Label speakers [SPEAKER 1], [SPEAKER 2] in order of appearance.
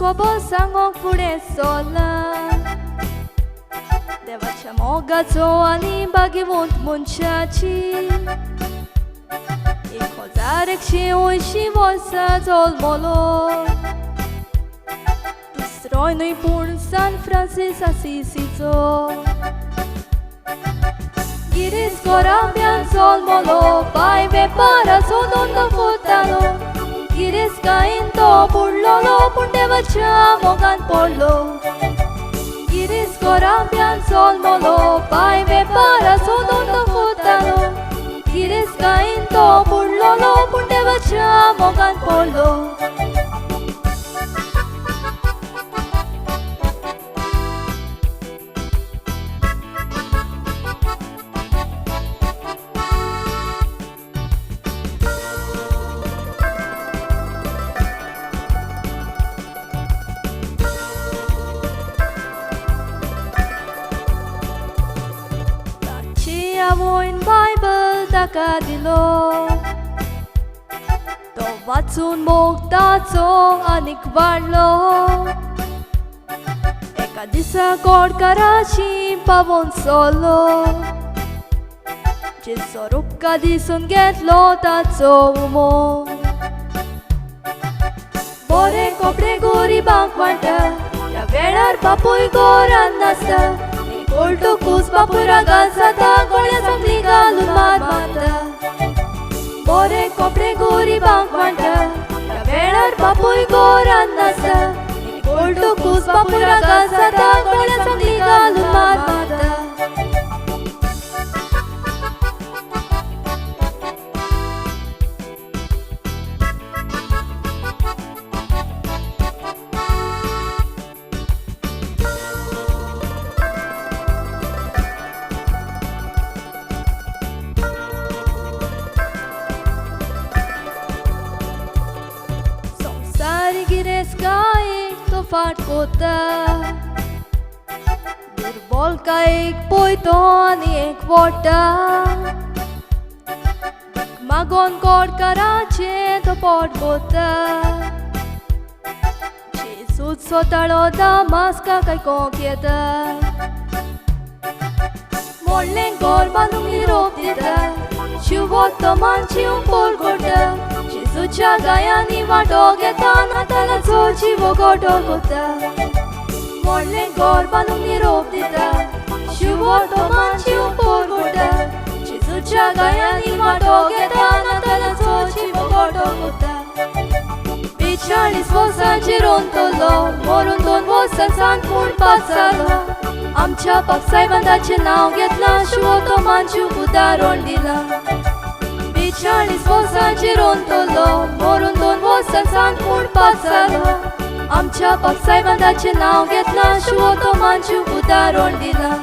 [SPEAKER 1] खबर सांगोंक फुडें सोल्ला देवाच्या मोगाचो आनी भाग्यवंत मनशाची 1180 वर्सां जल्मलो दुसरोय न्हय पूण सान फ्रांसीस आसिसीचो गिरीश गोराब्यान जल्मलो बाय वेपाराचो धंदो करतालो गिरेस्कायेन तो बुडलोलो पूण देवाच्या मोगान पडलो गिरीश गोराब्यान जल्मलो बाय वेपाराचो धंदो करतालो गिरेस्कायेन तो बुडलोलो पूण देवाच्या मोगान पडलो. आवयन बायबल ताका दिलो तो वाचून मोग ताचो आनीक वाडलो एका दिसा गोडकाराशी पावोन सोल्लो जेजो रुपका दिसून घेतलो ताचो उमो बरे कपडे गरिबांक वांटा त्या वेळार बापूय घरान नासता पळटकूच बापूय रागार जाता गळ्या सांगली घालून मार मारता बरे कपडे गरिबांक वांटा त्या वेळार बापूय घरान नासता पळटकूच बापूय रागार जाता गळ्या सांगली घालून मार मारता. गिरेस्कायेक तो फाट कोता दुर्बलकायेक पयतो आनी एक वोटा मागोन गोडकाराचें तो पोट कोता जेजूच सोताळो दामास्काक आयकोंक येता मोडलें गोर बांदूंक निरोप दिता शिवोत्तमान शिंव करता जेजूच्या गायांनी वांटो घेता नातालाचो जिवो गोटो कोता मोडलें गोर बांदूंक निरोप दिता शिवोत्तमान शिंव करता जेजूच्या गायांनी वांटो घेता नातालाचो जिवो गोटो कोता. 42 वर्सां जिरोंतलो मरून 2 वर्सां सान पूण पास जालो आमच्या पापसायबान ताचें नांव घेतलां शिवोत्तमान शिव उदाहरण दिलां 42 वर्सां जिरोंतलो मरून 2 वर्सां सान पूण पास जालो आमच्या पापसायबान ताचें नांव घेतलां शिवोत्तमान शिव उदाहरण दिलां.